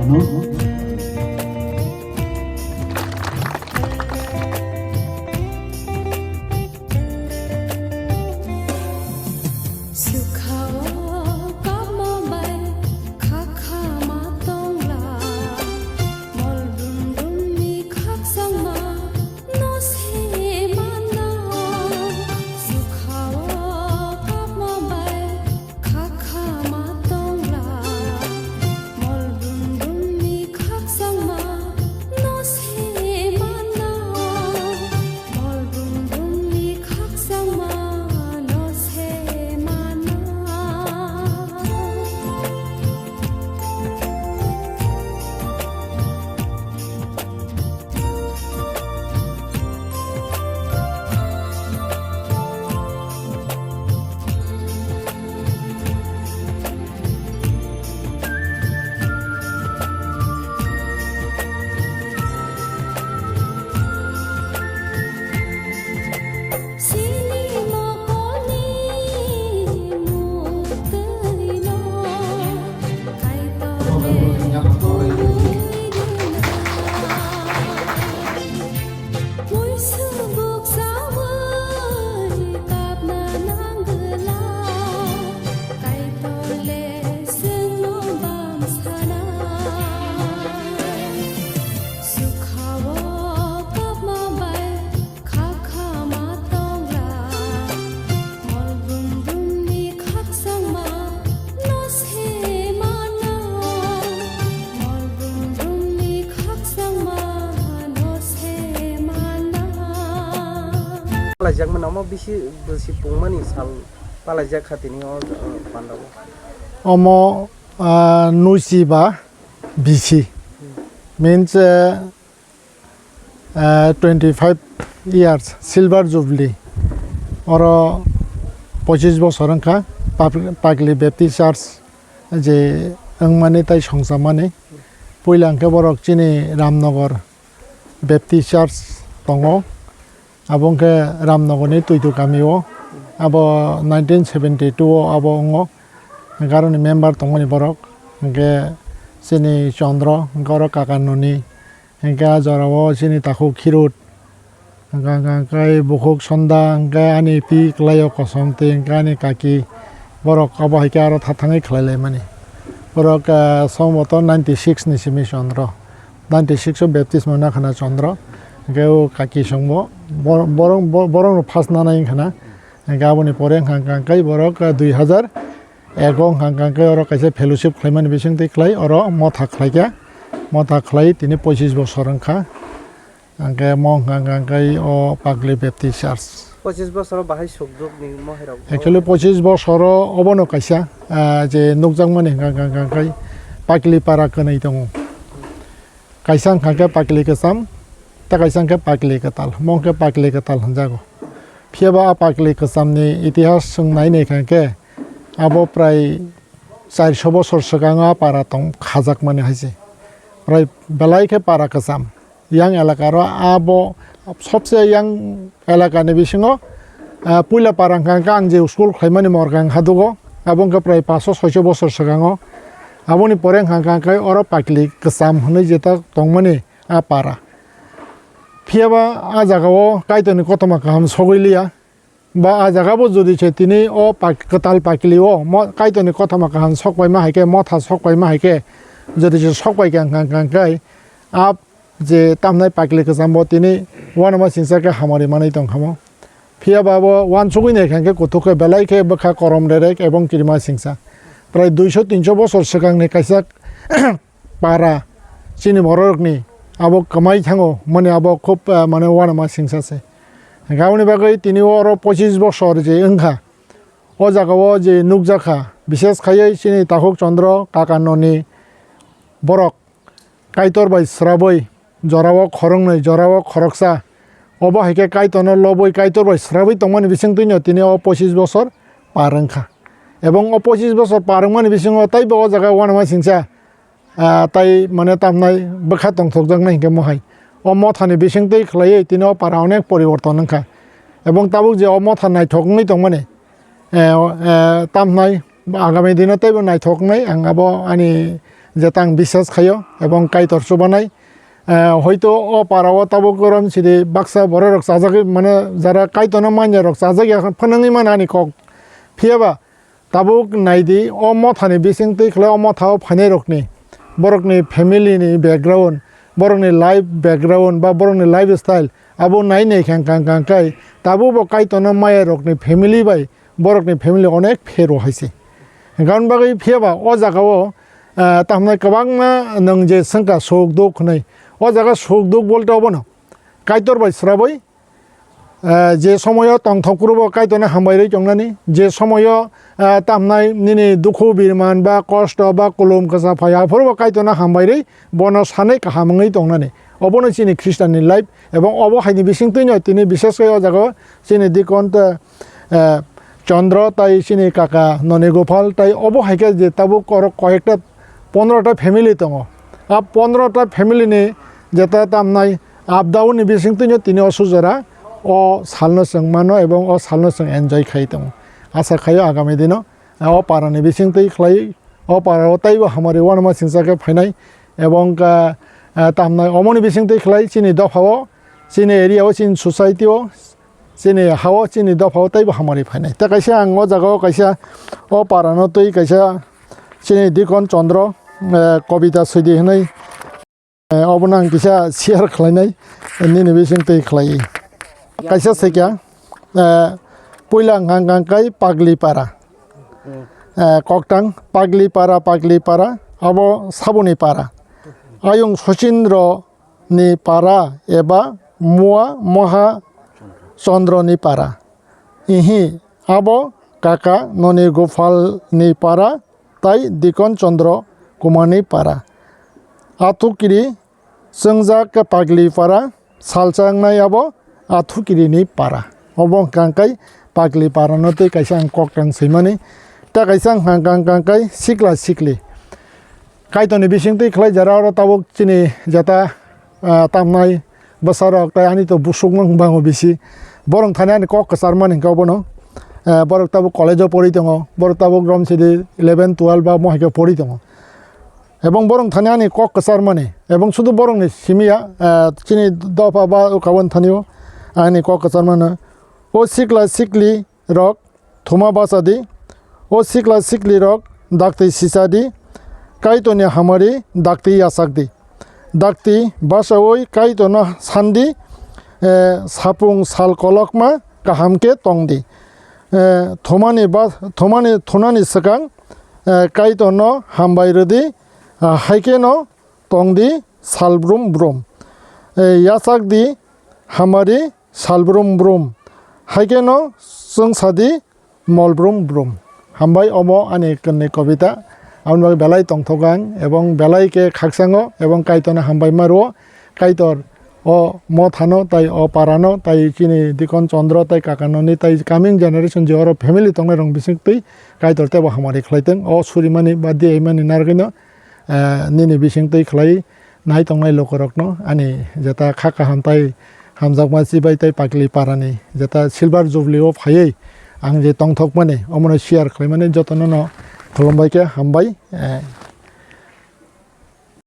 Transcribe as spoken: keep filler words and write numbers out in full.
Sukha o kapma bai khakha ma tongla, mol brum brum ni khakchangma no se mana. Sukha o kapma bai khakha ma tongla, mol brum brum ni khakchangma no se mana. Mol brum brum ni khakchangma no se mana. Chini mokol ni muktwi no Kaitor le tongwi rwnai. Muisu bukcha bai kapna nang gwla, Kaitor le chwngno bam sanai. Sukha o kapma bai khakha ma tongla, mol brum brum ni khakchangma no se mana, mol brum brum ni khakchangma no se mana. Palaijakmani omo bisi bwsi pungmani sal palaijak kha tini o, o, pandao. Omo, ah, nuisi ba bisi. Means, eh, eh, twenty five years silver jubilee. Oro pochis bosor wngkha Pap-, Pakli Baptist Church je wngmani tai songchamani. Puila hwnkhe borok chini Ramnagar Baptist Church tongo. Abo wngkhe Ramnagarni Twitu kamio. Abo nineteen seventy two o abo wngo. Hwnkhe aroni member tongmani borok. Hwnkhe chini Chondro, hwnkhe oro kaka noni. Hwnkhe ah jorao chini takhuk Khirut. Hwnkhe, hwnkhe, hwnkhe bukhuk Sonda, hwnkhe ani pi kwlaio kosom tei hwnkhe ani kaki. Borok abo hai khe aro tha thangwi khlai lai mani. Borok, ah, somboto ninety six ni simi Chondro. Ninety six o baptismo nakhana Chondro. Hwnkhe o kaki songbo bor-, borok, bo-, borok no first nanai wngkhana. Hwnkhe aboni pore wngkha, wngkha, wngkha borok, ah, dui hazar ego wngkha, wngkha, wngkha oro kaisa fellowship khlaimani bisingtwi khlai oro motha khlaikha. Motha khlai tini pochis bosor wngkha. Hwnkhe mo hwnkha hwnkha khe o Pakli Baptist Church. Pochis bosoro bahai sukduk ni mohai rok. Actually, pochis bosoro obono kaisa, ah, je nukjakmani hwnkha hwnkha khe Pakli para kwnwi tongo. Kaisa hwnkha khe Pakli kwcham, tei kaisa hwnkhe Pakli kwtal, mo hwnkhe Pakli kwtal hwnjago. Phiyaba a Pakli kwchamni itihas chwng nai naikha khe abo prai charso bosor swkango a para tong khajakmani hai se. Prai belai khe para kwcham. Yang elaka ro abo sobse yang elaka ni bisingo, ah, puila para hwnkha khe ang je school khlaimani Morgang Hadugo, abo wngkha prai paso soiso bosor swkango. Aboni pore hwnkha khe oro Pakli kwcham hwnwi jeta tongmani a para. Phiyaba a jagao Kaitorni kothoma kaham sogwi liya. Ba a jaga bo jodi se tini o pak-, kwtal pakli o mo-, Kaitorni kothoma kaham sok paima hai khe, motha sok paima hai khe, jodi se sok pai kha hwnkha, hwnkha khe a je tamnai pakli kwcham bo tini uanama singsa khe hamari manwi tong kha mo. Phiya ba bo uansugwi nai kha khe kuthuk khe belai khe bwkha korom rerek ebong kirima singsa. Prai duiso tinso bosor swkangni kaisa para chini bororokni abo kwmai thango, mani abo khub, ah, mane uanama singsa se. Hwnkhe aboni bagwi tini oro pochis bosor je wngkha, o jagao je nukjakha, bishes khaiwi chini Takhuk Chandra kaka noni borok Kaitor bai srabwi jorao khoroknwi, jorao khoroksa, obo hai khe Kaitorno lobwi Kaitor bai srabwi tongmani bisingtwino tini o pochis bosor par wngkha. Ebong o pochis bosor par wngmani bisingo teibo o jaga uanama singsa, ah, tai mane tamnai bwkha tongthokjaknai hinkhe mohai. O mothani bisingtwi khlaiwi tini o para onek poriborton wngkha. Ebong tabuk je o motha naithok wngwi tongmani, eh, eh, tamnai agami dino teibo naithok wngnai ang abo ani jeta ang biswas khaio ebong Kaitor chubanai. Eh, hoito o para o tabuk gorom sidi baksa borok rok chajagwi mane jara Kaitorno manya rok chajak ya phwnangwi mano ani kok. Phiyaba tabuk naidi o mothani bising twi khlai o motha o phainai rokni, borokni family ni background, borokni life background ba borokni lifestyle abo nai nai khe ang kang kang kai tabuk bo Kaitorno maya rokni family bai borokni family onek phero hai se. Hwnkhe aboni bagwi phiyaba o jaga o, ah, tamo hwnai kwbangma nwng je swngkha suk duk hwnwi. O jaga suk duk bolte obono Kaitor bai srabwi, ah, je somoyo tongthok kwrwbo Kaitorno hambai rwi tongnani, je somoyo, ah, tamo hwnai nini dukhu birman ba kosto ba kulum kwsa phai aphuru bo Kaitorno hambai rwi bono sanwi kaham wngwi tongnani. Obono chini Khristanni life, ebong obo haini bising twino tini bishesh khe o jaga o chini dikon tei, eh, Chondro tai chini kaka Noni Gopal tai obo hai khe je tabuk korok koyekta pondro ta family tongo. A pondro ta family ni jeta tamo hwnai up down ni bising twino tini o sujora o salno chwng mano ebong o salno chwng enjoy khai tongo. Asa khaio agami dino o para ni bising twi khlai o para o taibo hamari uanama singsa khe phainai ebong ka, eh, tamo hwnai omoni bising twi khlai chini dopha o chini area o chini society o chini ha o chini dopha o taibo hamari phainai. Tei kaisa ang o jaga o kaisa o para no twi kaisa chini Dikon Chondro, eh, kobita swidi hwnwi, eh, obono ang kisa share khlainai nini bising twi khlai. Kaisa swikha, eh, puila hwnkha hwnkha kai Pagli para. Eh, koktang Pagli para, Pagli para, abo saboni para. Ayung Sachindro ni para eba Mua Moha Chondro ni para. Ihi abo kaka Noni Gopal ni para tai Dikon Chondro Kumar ni para. Athukiri chwngjak khe Pagli para, salsa wngnai abo Athukiri ni para. Obo hwnkha hwnkhe Pagli para no tei kaisa ang kok tang swimani. Tei kaisa ang hwnkha hwnkhe Sikla Sikli. Kaitorni bising twi khlai jara oro tabuk chini jeta, ah, tamnai bwsarok tei ani to busuk mang bango bisi. Borok thani ani kok kwchar mani hwnkhe obono. Eh, borok tabuk college o pori tongo, borok tabuk rom sidi eleven, twelve ba mohai khe pori tongo. Ebong borok thani ani kok kwchar mani, ebong sudu borokni simi ya, eh, chini dopha ba ukabon thani o ani kok kwchar mano. O sikla sikli rok thuma bacha di, o sikla sikli rok dakti sicha di, Kaitorni hamari dakti yachak di. Dakti bachaui Kaitorno san di, eh, sapung sal kolokma kaham khe tong di. Eh, thumani ba-, thumani, thunani swkang, eh, Kaitorno hambai rw di, ah, hai kheno tong di sal brum brum. Eh, yachak di hamari sal brum brum. Hai kheno chwngsa di mol brum brum. Hambai, omo ani kwnwi kobita. Aboni bagwi belai tongthok ang, ebong belai khe khakchango, ebong Kaitorno hambai ma rwo. Kaitor o mothano, tai o parano, tai chini Dikon Chondro, tai kakanoni, tai coming generation je oro family tongnai rok bising twi Kaitor tebo hamari khlai tong. O surimani ba diyaimani narwgwino, eh, nini bising twi khlai nai tongnai lukurokno ani jeta kha kaham tai hamjakma chibai tai Pakli parani jeta silver jubilee o phaiwi ang je tongthokmani omono share khlaimani jotono no khulumbai khe hambai, eh,